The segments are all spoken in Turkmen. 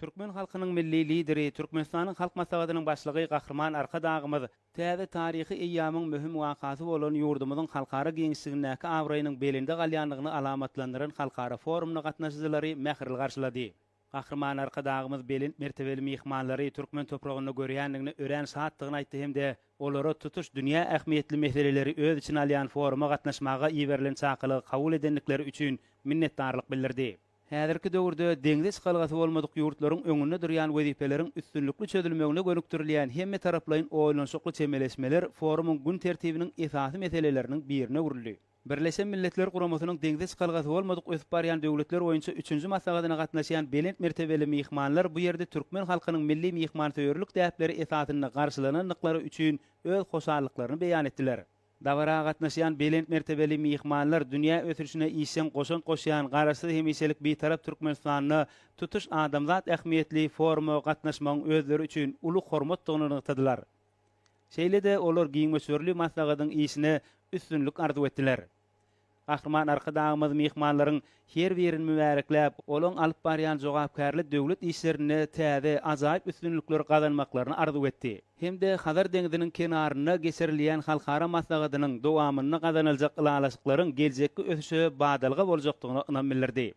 Türkmen halkynyň Milli Lideri, Türkmenistanyň Halk Maslahatynyň Başlygy Gahryman Arkadagymyz täze taryhy eýýamyň möhüm wakasy bolan ýurdumyzyň halkara giňişligindäki abraýynyň belende galýandygyny alamatlandyran halkara forumyna gatnaşyjylary mähirli garşylady. Gahryman Arkadagymyz belent mertebeli myhmanlary türkmen topragynda görýändigine örän şatdygyny aýtdy hem-de olara tutuş dünýä ähmiýetli meseleleri öz içine alýan foruma gatnaşmaga iberilen çakylygy kabul edendikleri üçin minnetdarlyk bildirdi. Häzirki döwürde deňze çykalgasy bolmadyk ýurtlaryň öňünde durýan wezipeleriň üstünlikli çözülmegine gönükdirilýän hemmetaraplaýyn oýlanyşykly çemeleşmeler forumyň gün tertibiniň esasy meseleleriniň birine öwrüldi. Birleşen Milletler Guramasynyň deňze çykalgasy bolmadyk ösüp barýan döwletler boýunça üçünji maslahatyna gatnaşýan belent mertebeli myhmanlar bu ýerde türkmen halkynyň milli myhmansöýerlik däpleri esasynda garşylanandyklary üçin öz hoşallyklaryny beýan etdiler. Dabara gatnaşýan belent mertebeli myhmanlar dünýä ösüşine işjeň goşant goşýan Garaşsyz hemişelik Bitarap Türkmenistanda tutuş adamzat ähmiýetli foruma gatnaşmagyň özleri üçin uly hormatdygyny nygtadylar. Şeýle-de olar giň möçberli maslahatyň işine üstünlik arzuw etdiler. Gahryman Arkadagymyz myhmanlaryň her birini mübärekläp, olaň alyp barýan jogapkärli döwlet işlerinde täze, ajaýyp üstünlikleri gazanmaklaryny arzuw etdi hem-de Hazar deňziniň kenarynda geçirilýän halkara maslahatynyň dowamynda gazanyljak ylalaşyklaryň geljekki ösüşe badalga boljakdygyna ynam bildirdi.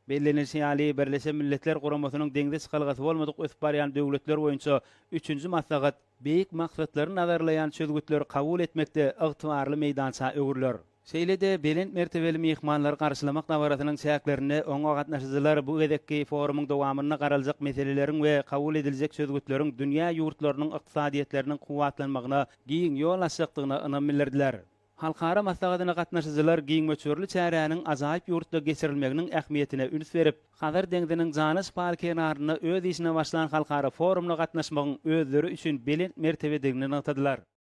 Bellenilişi ýaly, Birleşen Milletler Guramasynyň deňze çykalgasy bolmadyk ösüp barýan döwletler boýunça üçünji maslahat beýik maksatlary nazarlaýan çözgütleri kabul etmekde ygtybarly meýdança öwrüler. Şeýle-de belent mertebeli myhmanlary garşylamak dabarasynyň çäklerinde oňa gatnaşyjylar bu gezekki forumyň dowamynda garaljak meseleleriň we kabul ediljek çözgütleriň dünýä ýurtlarynyň ykdysadyýetleriniň kuwwatlanmagyna giň ýol açjakdygyna ynam bildirdiler. Halkara maslahatyna gatnaşyjylar giň möçberli çäräniň ajaýyp ýurtda geçirilmeginiň ähmiýetine üns berip, Hazar deňziniň jana şypaly kenarynda öz işine başlan halkara forumyna gatnaşmagyň özleri üçin belent mertebedigini nygtadylar.